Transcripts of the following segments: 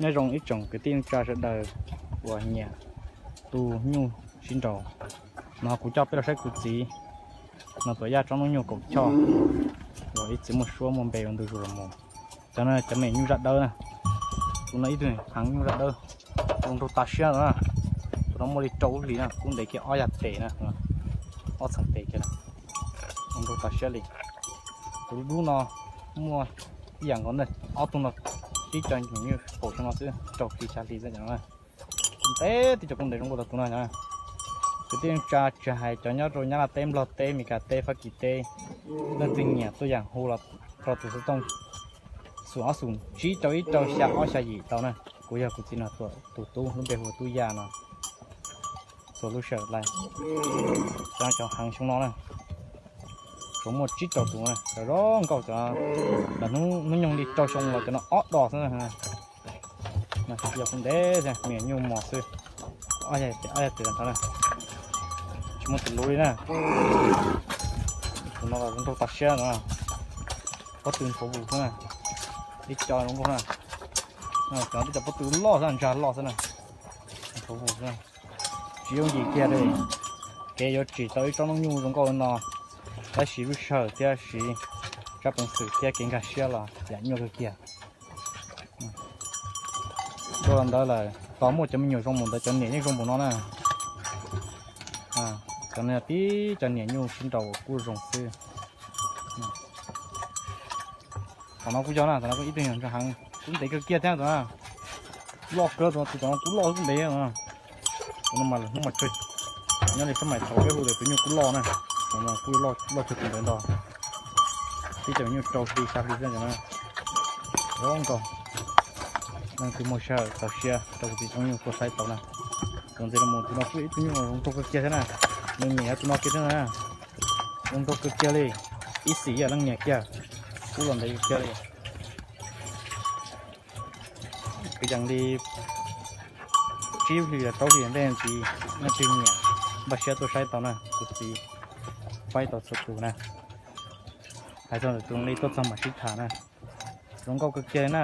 Nyob zoo ib tsoom kwv tij neej tsa sawv daws uas nyiam tu nyuj sib nraus, no kuv coj peb los saib kuv txiv no tuav yaj tsob noob nyuj kaum choj uas ib txwm muaj suab muaj npe ua ntu zus los mus. Cov no cov me nyuj zaj dawb na, tus no ib tug heev nyuj zaj dawb, zoo nraug tas siab na. Tus no muaj li rau lub hlis na, kub ntev kiag ob yag tes na, ob txheej tes kiag, zoo nraug tas siab li. Tus dub no muaj ib yam nkaus na, ob tug no tib co nyuj kaum xyoo no xwb, rau hli xya hli xwb na. Ntev tib co kub ntev zoo nkauj tau tus no. Kwv tij neej tsa tsis hais cov nyob rau Nyab Laj teb, Nplog teb, Mes Kas teb, Fab Kis teb, leej twg nyiam tuaj yam hu los rau tus xov tooj xoom ob xoom tsib rau ib rau xya ob xya yim tau na. Kuv yog kuv txiv no tus tub, lub npe hu ua Tub Yaj no. Txhua lub sij hawm lawm, cov heev xyoo no na, tsuas muaj tsib rau tus na, cov zoo nkauj cov, hnub nyoog li rau xyoo los cov no ob dos xwb na. Yog kub ntev, me nyuj mos xwb, ob yag tes ntawd na, tsis muaj tus luv li na. Tus no zoo nraug tas siab no, pob tw nthuav vus xwb na, ib co zoo nkauj na. Cov twb cov pob tw loj xwb, ntsag loj xwb na, nthuav vus xwb. Tsis yooj yim kiag li. Kev yuav tsim tau ib tsob noob nyuj zoo nkauj li no, tab sis lub sij hawm thiab siv tsab peev xwm thiab kev nkag siab los yam nyuaj kawg kiag. Dua los ntawd lawm, tos muaj cov me nyuam zoo npaum ntawd cov niam yeej zoo npaum no na. Cov no tib cov niam nyuj sib nraus uas kuj zoo xwb. Tom no kuj yog na, tom no kuj ib tug nyuam ntsa heev, kub ntev kawg kiag thiab tus na. Loj kawg tus, tus tom no kub loj kub ntev. Tus no mas hnub mas nyob li xab mais thaud peb hu tias tus nyuj kub loj na, tus no kuj loj kawg tus ntawd ntag. Tib cov nyuj rau hli xya hli xwb ntag na. Zoo nkauj, leej twg muaj sij hawm txaus siab rau kuv txiv tsob nyuj tuaj saib tau na. Txuas ntxiv los mus tus no kuj ib tug nyuj zoo nkauj kawg kiag thiab na, nws nyiam tus no kiag thiab na. Zoo nkauj kawg kiag li, ib xim yam leej nyiam kiag, kub los ntev kawg kiag li. Kwv yees li tsib hlis los rau hlis ntej ntxiv, leej twg nyiam npaj siab tuaj saib tau na, kuv txiv faib tau txhua tus na. Hais txog ntawm tus li tuaj txog mam sib tham na. Zoo nkauj kawg kiag li na.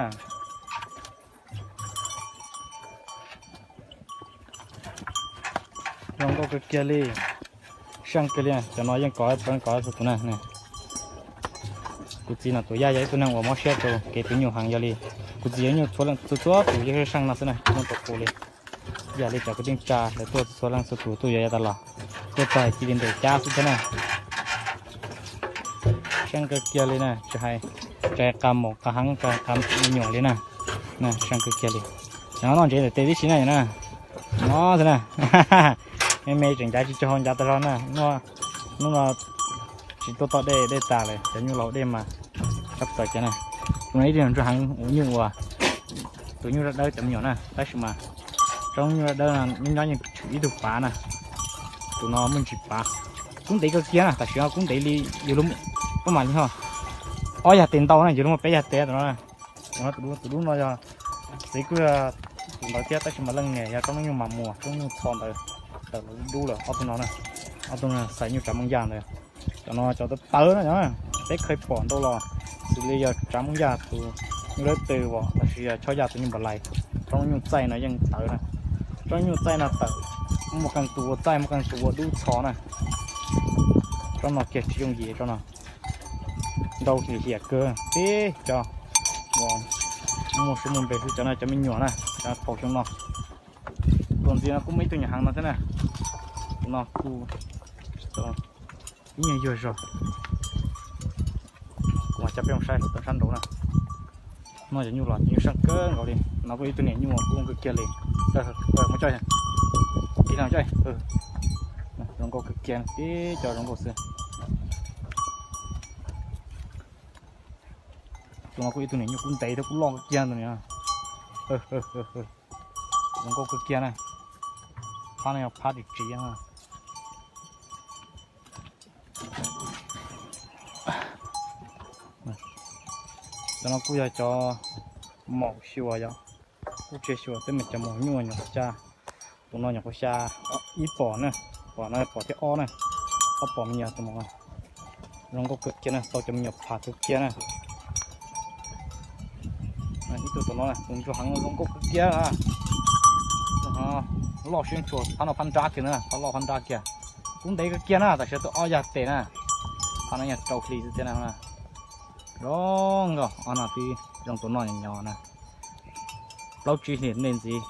Zoo nkauj kawg kiag li. Seej kawg li, cov no yeej kov, kov txhua tus na. Kuv txiv no tus yaj yog ib tug neeg uas mob siab rau kev tu nyuj heev, yog li kuv txiv yuav nyuj txhua txhua tus yeej seej no xwb na, tsis muaj tus qus li. Yam li cov kwv tij neej tsa lawv tuaj txhua leej txhua tus tuaj yuav yav tas los, tuaj txog cia li ntes cab xwb thiab na. Seej kawg kiag li na, tsis hais, tsis hais qas maum qas heev, tsis hais qas me nyuam li na. Seej kawg kiag li. Cov no noj ntsev ntawm tes tib si na, no xwb na. Me me tseem ncav tsis tsaug, ncav tas zog na. Hnub no tsis tuaj toj dej, dej tas lawm, cov nyuj laus dej mas tshaj plaws kiag na. Tus no ib tug nyuj ntsa heev, nyuj uas, tus nyuj zaj dawb cov me nyuam na, tab sis mas tsob nyuj zaj dawb no nyob nyob yeej tshwm ib tug pav na. Tus no muaj ntsis pav, kub ntev kawg kiag na, tam sim no kub ntev li, yus lub, pab mam li ho ob yag tes ntau na, yus lub muaj peb yag tes tus no na. Tus dub no yog, txiv kuj yog tus ntawd thiab, tab sis mas leej niam yog tsob noob nyuj mas muas, tsob noob nyuj txho ntawd, tawm los dub lawm ob tug no na. Ob tug no xaiv nyuj tsav Hmoob Yaj ntawd. Cov no cov tawv tawv na, peb kheev pom ntau los xws li yog tsav Hmoob Yaj tus nyuj dawb tw os, los sis yog Choj Yaj tus nyuj npam lais. Tsob noob nyuj txaij no yeej tawv na. Tsob noob nyuj txaij no tawm, muaj qee tus ua txaij, muaj qee tus ua dub txho na. Tsob no kiag tsis yooj yim tsob no. Nrau hiam hiam kawg, tib co uas muaj suab muaj npe xwb, cov no cov me nyuam na, cov thaum xyoo no. Tus ntxiv no kuj muaj ib tug nyuam heev no thiab na. Tus no kuj ib nyuag yuag zog. Kuv mam coj peb mus saib saum toj sab nraud na. No cov nyuj los nyuj seej kawg nkaus li. No kuj ib tug niam nyuj kuj zoo kawg kiag li. Mus coj, ib leeg coj. Zoo nkauj kawg kiag, tib co zoo nkauj xwb. Tus no kuj ib tug niam nyuj kub ntev thiab kuj loj kawg kiag tus niam. Zoo nkauj kawg kiag na. Phab no yog phab ris tsiv. Cov no kuj yog cov maum xyuas yom, kuj tsis xyuas, tej me cov maum nyuj nyuam qhuav xya. Tus no nyuam qhuav xya ib pom na, pom no pom thib ob na, ob pom me nyuam tus maum no. Zoo nkauj kawg kiag na, tau cov me nyuam pham kawg kiag na. Ib tug tom no tus ntsuag heev zoo nkauj kawg kiag na. Loj siab ntshua, phab no phab nrab kiag na, phab loj phab nrab kiag. Kub ntev kawg kiag na, tam sim no tus ob yaj tes na. Phab no yog rau hli xwb thiab na. Zoo nkauj, ob no twb zoo tus no nyo na. Plaub tsib hlis nej ntxiv.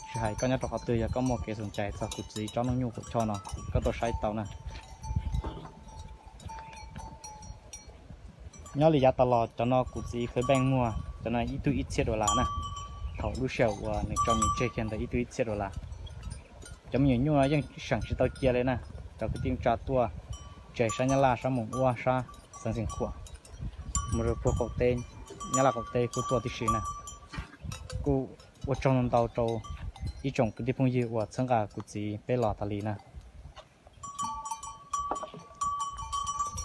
Tsis hais koj nyob rau qhov twg, yog koj muaj kev xom cai txog kuv txiv tsob noob nyuj kaum choj no, koj tuaj saib tau na. Nyob li yav tas los cov no kuv txiv khwv npeej muag cov no ib tug ib txhiab dollar na. Thaum lub sij hawm uas nws tso nws tseg kiag ntawd ib tug ib txhiab dollar. Cov me nyuam nyuj no yeej seem tsis tau cia li na. Cov kwv tij neej tsa tuaj tseg sab Nyab Laj, sab Moos Uab, sab Xeev Khuam, mus rau puag qaum teb, Nyab Laj qaum teb kuj tuaj tib si na. Kuj ua tsaug ntau rau ib tsoom kwv tij phooj ywg uas txhawb nqa kuv txiv peb los tas li na.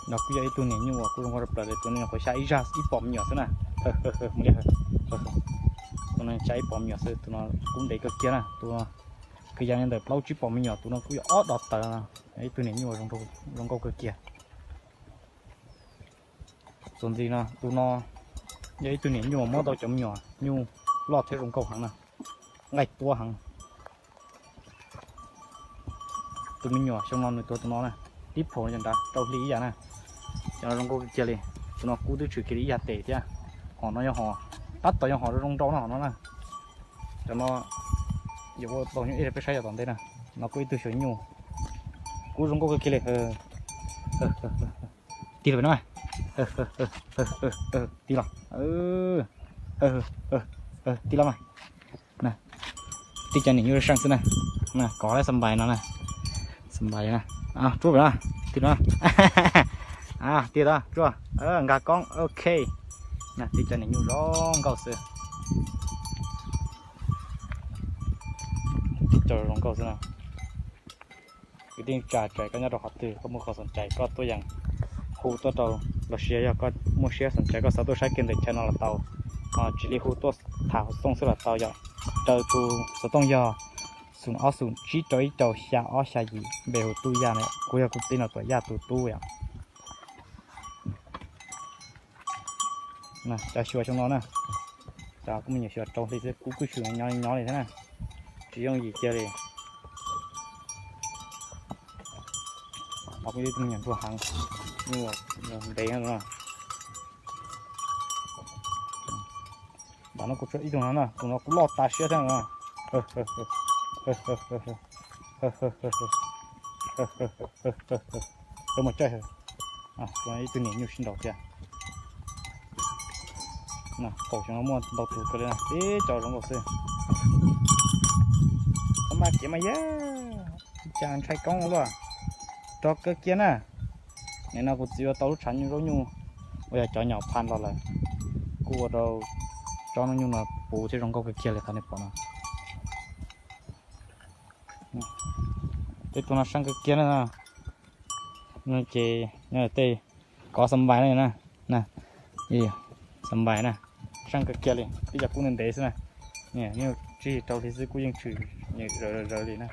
No kuj yog ib tug niam nyuj uas kuj zoo nkauj tshaj plaws li, tus no nyuam qhuav xya ib zag ib pom me nyuam xwb na. Mus li, tus no xya ib pom me nyuam xwb, tus no kub ntev kawg kiag na, tus no kwv yees li ntawm plaub tsib pom me nyuam, tus no kuj yog ob dos tawv no. Ib tug niam nyuj zoo nkauj kawg kiag. Txuas ntxiv no, tus no yog ib tug niam nyuj muab tau cov me nyuam nyuj loj thiab zoo nkauj heev na, nqaij tuab heev. Tus me nyuam xyoo no nws tuav tus no na, tib phaum cov nrad rau hli ib yam na. Cov no zoo nkauj kiag li, tus no kub twb tshwm kiag li ib yam tes thiab. Hom no yog hom, tab tom yog hom zoo nrau na hom no na. Cov no yuav ua tau nyuj ib peb saib yog tom ntej na. No kuj ib tug xyuas nyuj, kub zoo nkauj kiag li. Tig los no, tig los, tig los mas. Tib cov niam nyuj seej xwb na. Kov lawm xab npais no na, xab npais na. Tsuab pem no, tig no, tig tau tsuab, nkag koob, ok. Tib cov niam nyuj zoo nkauj xwb. Tib cov zoo nkauj xwb na. Kwv tij neej tsa, txawm koj nyob rau qhov twg, koj muaj qhov xom cai koj tuaj yees hu tuaj rau, los sis yog koj muaj siab xom cai koj xav tuaj saib kiag ntawm chaw no los tau. Tsis li hu tuaj tham hauv xov tooj xwb los tau yom. Raws tus xov tooj yog xoom ob xoom tsib rau ib rau xya ob xya yim, npe hu Tub Yaj na, kuv yog kuv txiv no Tuam Yaj tus tub yom. Cov xyuas xyoo no na, cov kuj me nyuam xyuas rau hli xwb, kub kuj tshwm nyob nyob li thiab na, tsis yooj yim kiag li. Kuj yog ib tug me nyuam ntsuag heev, nyuj ntev no. Npam no kuv tsuas ib tug no na, tus no kuj loj tas siab thiab no. Mus caij, ib tug niam nyuj sib nraus thiab. Kaum xyoo no muaj ntau tus kawg li na, tib co zoo nkauj xwb. Txhob maj kev mas yog ib co ntshai koob luaj, rog kawg kiag na. Nim no kuv txiv ua tau lub tshav nyuj zaub nyuj uas yog cov nyom pha los lawm, kuj ua rau tsob noob nyuj no puv thiab zoo nkauj kawg kiag li qhov nej pom no. Tej tus no seej kawg kiag na. Ces tej kov xab npais na, xab npais na, seej kawg kiag li, tib co kub ntev ntev xwb na. Nyuj tsib rau hli xwb kuj yeej tshwm zawv zawv li na.